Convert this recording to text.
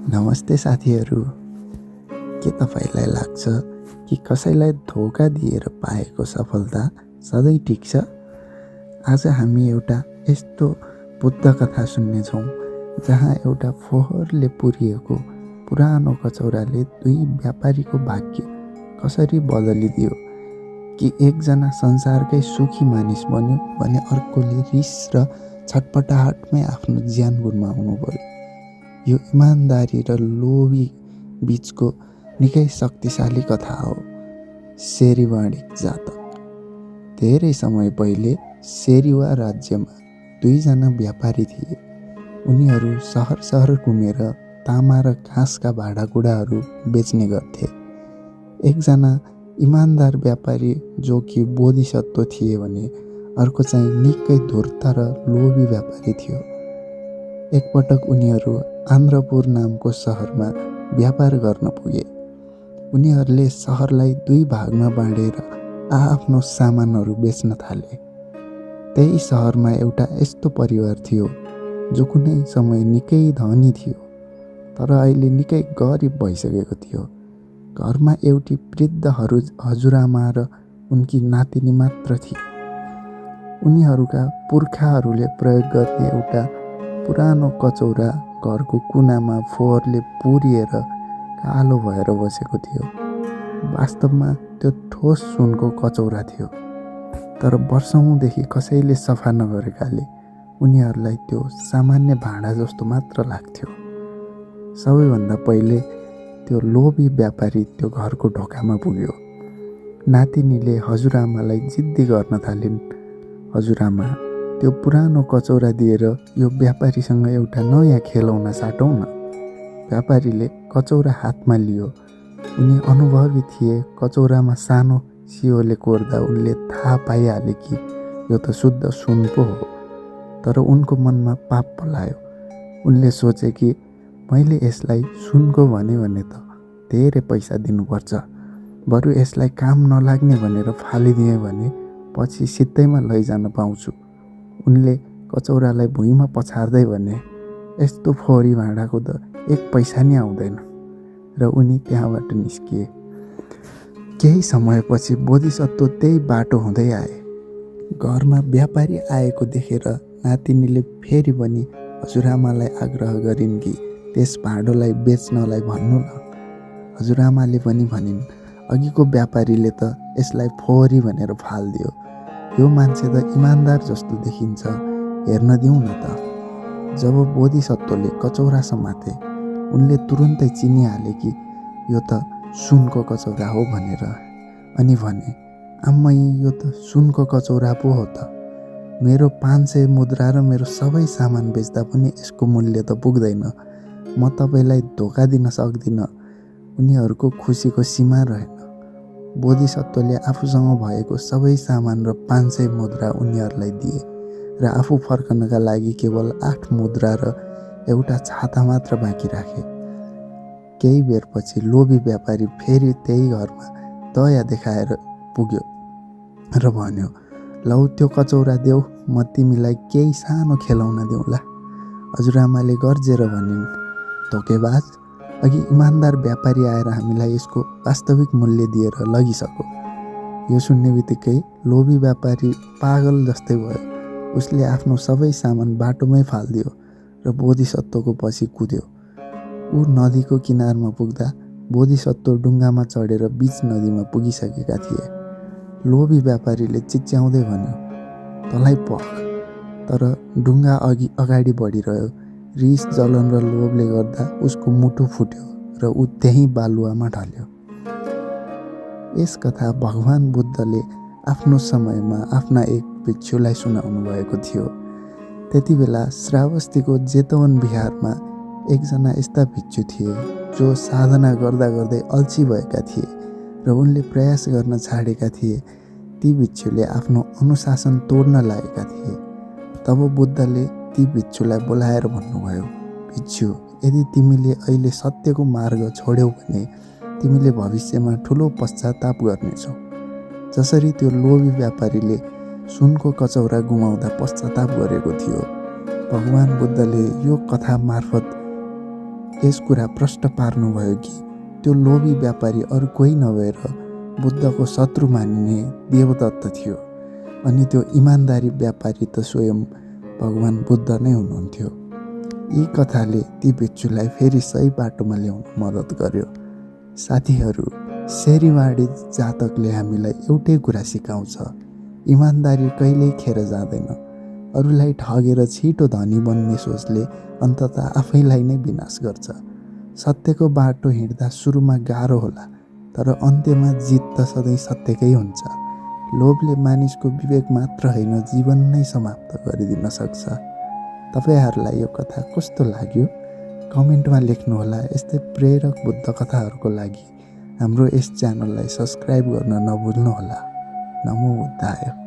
नमस्ते साथीहरू। के तपाईँलाई लाग्छ कि कसैलाई धोका दिएर पाएको सफलता सधैँ टिक्छ? आज हामी एउटा यस्तो बुद्ध कथा सुन्नेछौँ जहाँ एउटा फोहोरले पुरिएको पुरानो कचौराले दुई व्यापारीको भाग्य कसरी बदलिदियो। कि एकजना संसारकै सुखी मानिस बन्यो भने अर्कोले रिस र छटपटाहटमै आफ्नो ज्यान गुमाउनु पर्यो। यो इमान्दारी र लोभी बीचको निकै शक्तिशाली कथा हो। सेरिवाणिक जातक। धेरै समय पहिले सेरिवा राज्यमा दुईजना व्यापारी थिए। उनीहरू सहर सहर घुमेर तामा र घाँसका भाँडाकुँडाहरू बेच्ने गर्थे। एकजना इमान्दार व्यापारी जो कि बोधिसत्व थिए भने अर्को चाहिँ निकै धूर्त र लोभी व्यापारी थियो। एकपटक उनीहरू आन्द्रपुर नामको सहरमा व्यापार गर्न पुगे। उनीहरूले सहरलाई दुई भागमा बाँडेर आफ्नो सामानहरू बेच्न थाले। त्यही सहरमा एउटा यस्तो परिवार थियो जो कुनै समय निकै धनी थियो तर अहिले निकै गरिब भइसकेको थियो। घरमा एउटी वृद्ध हजुरआमा र उनकी नातिनी मात्र थिए। उनीहरूका पुर्खाहरूले प्रयोग गर्ने एउटा पुरानो कचौरा घरको कुनामा फोहोरले पुरिएर कालो भएर बसेको थियो। वास्तवमा त्यो ठोस सुनको कचौरा थियो तर वर्षौँदेखि कसैले सफा नगरेकाले उनीहरूलाई त्यो सामान्य भाँडा जस्तो मात्र लाग्थ्यो। सबैभन्दा पहिले त्यो लोभी व्यापारी त्यो घरको ढोकामा पुग्यो। नातिनीले हजुरआमालाई जिद्दी गर्न थालिन्। हजुरआमा, त्यो पुरानो कचौरा दिएर यो व्यापारीसँग एउटा नयाँ खेलौना साटौँ न। व्यापारीले कचौरा हातमा लियो। उनी अनुभवी थिए। कचौरामा सानो सियोले कोर्दा उनले थाहा पाइहाले कि यो त शुद्ध सुन पो हो। तर उनको मनमा पाप पलायो। उनले सोचे कि मैले यसलाई सुनको भने त धेरै पैसा दिनुपर्छ। बरु यसलाई काम नलाग्ने भनेर फालिदिएँ भने पछि सित्तैमा लैजान पाउँछु। उनले कचौरालाई भुइँमा पछार्दै भने, यस्तो फोहोरी भाँडाको त एक पैसा नि आउँदैन। र उनी त्यहाँबाट निस्किए। केही समयपछि बोधिसत्व त्यही बाटो हुँदै आए। घरमा व्यापारी आएको देखेर नातिनीले फेरि पनि हजुरआमालाई आग्रह गरिन् कि त्यस भाँडोलाई बेच्नलाई भन्नु न। हजुरआमाले पनि भनिन्, अघिको व्यापारीले त यसलाई फोहोरी भनेर फालिदियो। यो मान्छे त इमान्दार जस्तो देखिन्छ, हेर्न दिउँ न त। जब बोधिसत्वले कचौरा समाते उनले तुरुन्तै चिनिहाले कि यो त सुनको कचौरा हो भनेर। अनि भने, आम्मै, यो त सुनको कचौरा पो हो त। मेरो 500 मुद्रा र मेरो सबै सामान बेच्दा पनि यसको मूल्य त पुग्दैन। म तपाईँलाई धोका दिन सक्दिनँ। उनीहरूको खुसीको सीमा रहेन। बोधिसत्वले आफूसँग भएको सबै सामान र 500 मुद्रा उनीहरूलाई दिए र आफू फर्कनका लागि केवल 8 मुद्रा र एउटा छाता मात्र बाँकी राखे। केही बेरपछि लोभी व्यापारी फेरि त्यही घरमा दया देखाएर पुग्यो र भन्यो, लौ त्यो कचौरा देऊ, म तिमीलाई केही सानो खेलौना देऊँला। हजुरआमाले गर्जेर भनिन्, धोकेबाज, अघि इमान्दार व्यापारी आएर हामीलाई यसको वास्तविक मूल्य दिएर लगिसक्यो। यो सुन्ने बित्तिकै लोभी व्यापारी पागल जस्तै भयो। उसले आफ्नो सबै सामान बाटोमै फालिदियो र बोधिसत्वको पछि कुद्यो। ऊ नदीको किनारमा पुग्दा बोधिसत्व डुङ्गामा चढेर बीच नदीमा पुगिसकेका थिए। लोभी व्यापारीले चिच्याउँदै भन्यो, तँलाई पख। तर डुङ्गा अगाडि बढिरह्यो। रिस, जलन र लोभले गर्दा उसको मुटु फुट्यो र ऊ त्यहीँ बालुवामा ढल्यो। यस कथा भगवान बुद्धले आफ्नो समयमा आफ्ना एक भिक्षुलाई सुनाउनु भएको थियो। त्यति बेला श्रावस्तीको जेतवन बिहारमा एकजना यस्ता भिक्षु थिए जो साधना गर्दा गर्दै अल्छी भएका थिए र उनले प्रयास गर्न छाडेका थिए। ती भिक्षुले आफ्नो अनुशासन तोड्न लागेका थिए। तब बुद्धले ती भिक्षुलाई बोलाएर भन्नुभयो, भिक्षु, यदि तिमीले अहिले सत्यको मार्ग छोड्यौ भने तिमीले भविष्यमा ठुलो पश्चाताप गर्नेछौ। जसरी त्यो लोभी व्यापारीले सुनको कचौरा गुमाउँदा पश्चाताप गरेको थियो। भगवान बुद्धले यो कथा मार्फत यस कुरा प्रष्ट पार्नुभयो कि त्यो लोभी व्यापारी अरू कोही नभएर बुद्धको शत्रु मानिने देवदत्त थियो अनि त्यो इमान्दारी व्यापारी त स्वयं भगवान बुद्ध नै हुनुहुन्थ्यो। यी कथाले ती भिक्षुलाई फेरि सही बाटोमा ल्याउन मद्दत गर्यो। साथीहरू, शेरीवाडी जातकले हामीलाई एउटै कुरा सिकाउँछ, इमान्दारी कहिल्यै खेर जाँदैन। अरूलाई ठगेर छिटो धनी बन्ने सोचले अन्ततः आफैलाई नै विनाश गर्छ। सत्यको बाटो हिँड्दा सुरुमा गाह्रो होला, तर अन्त्यमा जित त सधैँ सत्यकै हुन्छ। लोभले मानिसको विवेक मात्र होइन, जीवन नै समाप्त गरिदिन सक्छ। तपाईहरूलाई यो कथा कस्तो लाग्यो कमेन्टमा लेख्नुहोला। यस्तै प्रेरक बुद्ध कथाहरूको लागि हाम्रो यस च्यानललाई सब्स्क्राइब गर्न नभुल्नुहोला। नमो बुद्धाय।